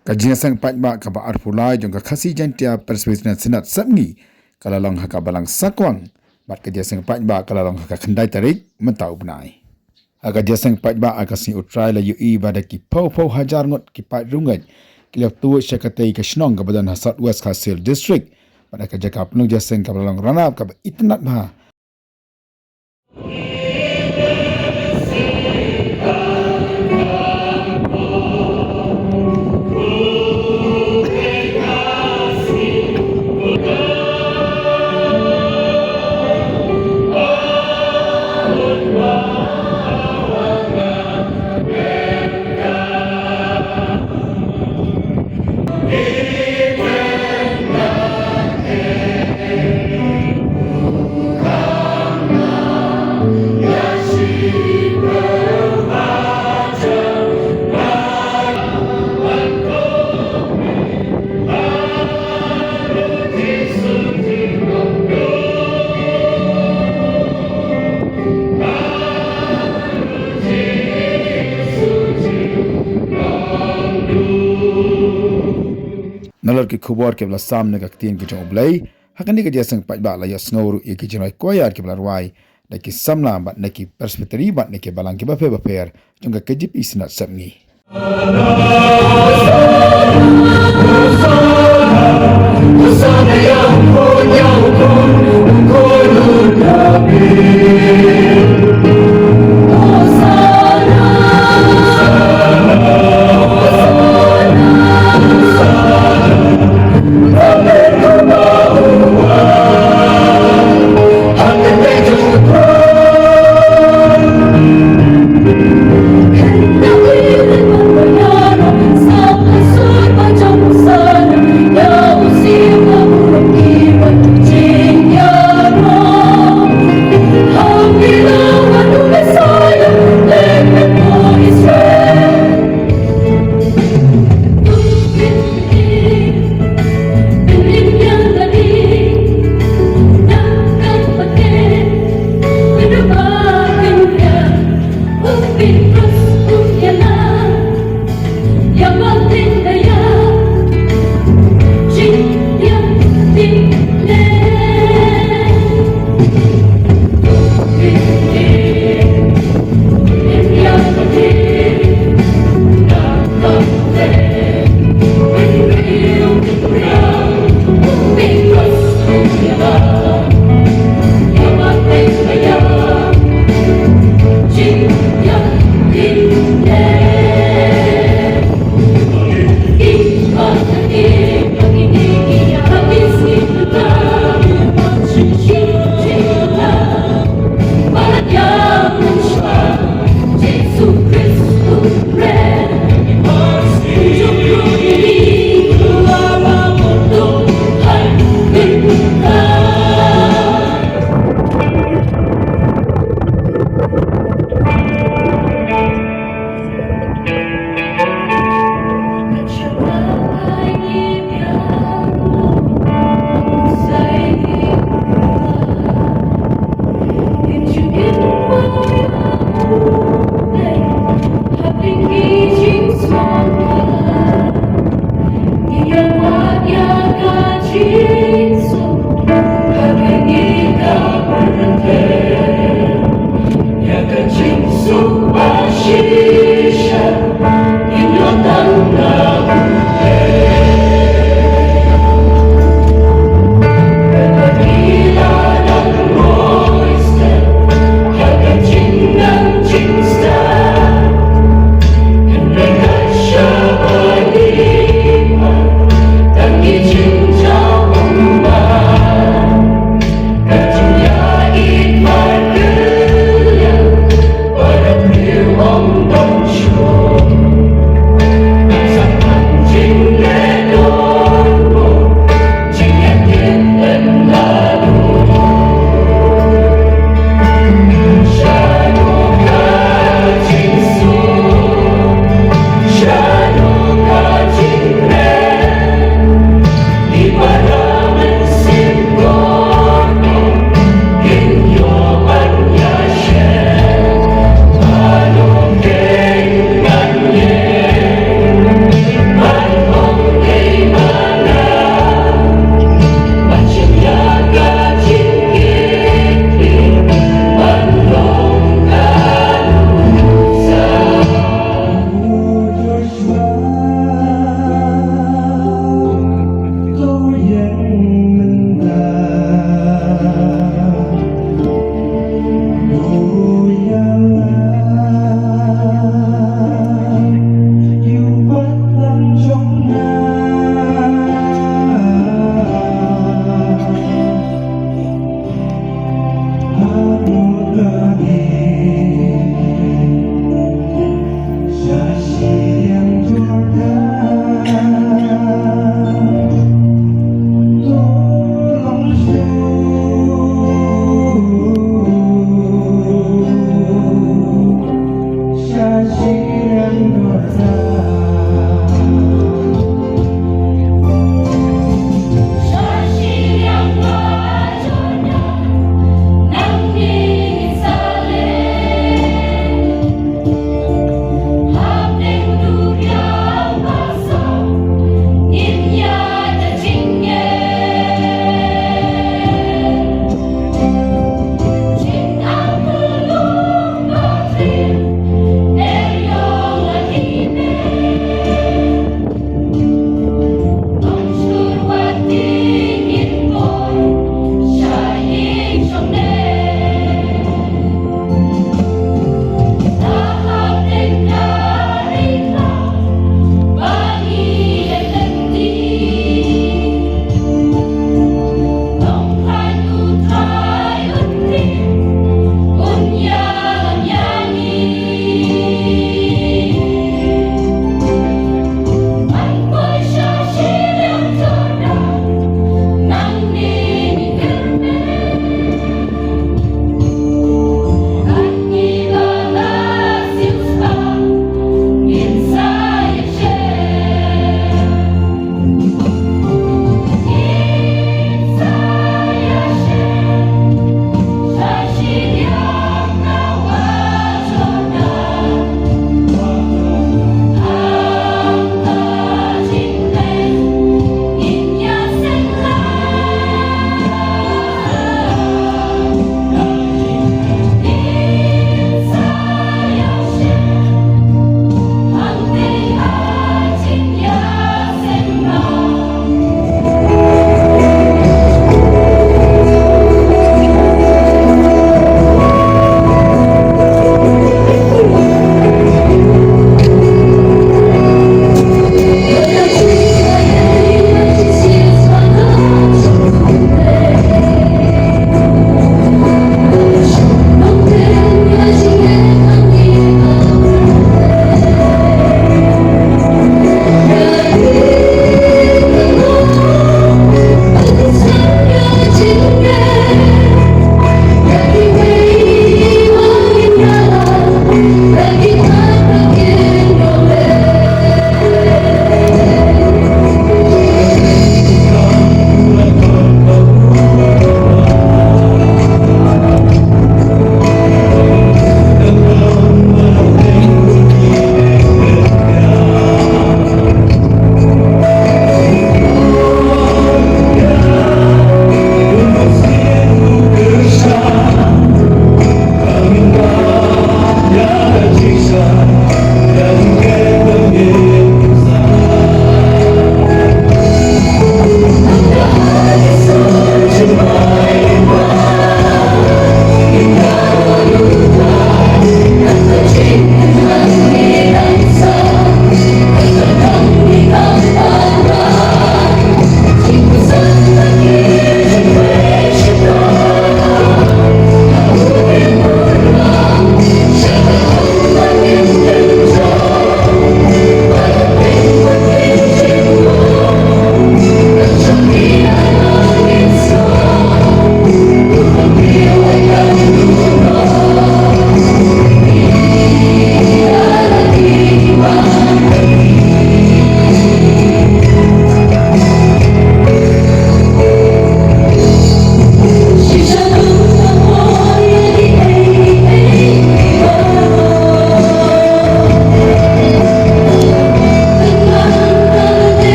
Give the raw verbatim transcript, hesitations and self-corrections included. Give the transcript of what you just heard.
Ka jingïaseng paidbah kaba arphew lai jong ka Khasi Jaintia Presbyterian Synod Sepngi ka la long ha ka Balang Sakwang, bad ka jingïaseng paidbah ka la long ha ka khyndai tarik mynta u bnai. Ha ka jingïaseng paidbah ha ka sngi U Trai la ïohi ba da ki phew phew hajar ngut ki paid riewngeit ki la tuid sha katei ka shnong kaba don ha South West Khasi Hills District, bad ha ka jaka pynlong jingïaseng kaba la long ranap kaba itynnad bha. Nalor ki khubor kiba la sam na ka ktien ka jong U Blei, ha kane ka jingïaseng paidbah la ïohsngew ruh ïa ki jingrwai choir kiba la rwai da ki samla bad na ki presbytery bad na ki balang kiba pher bapher jong ka K J P Synod Sepngi.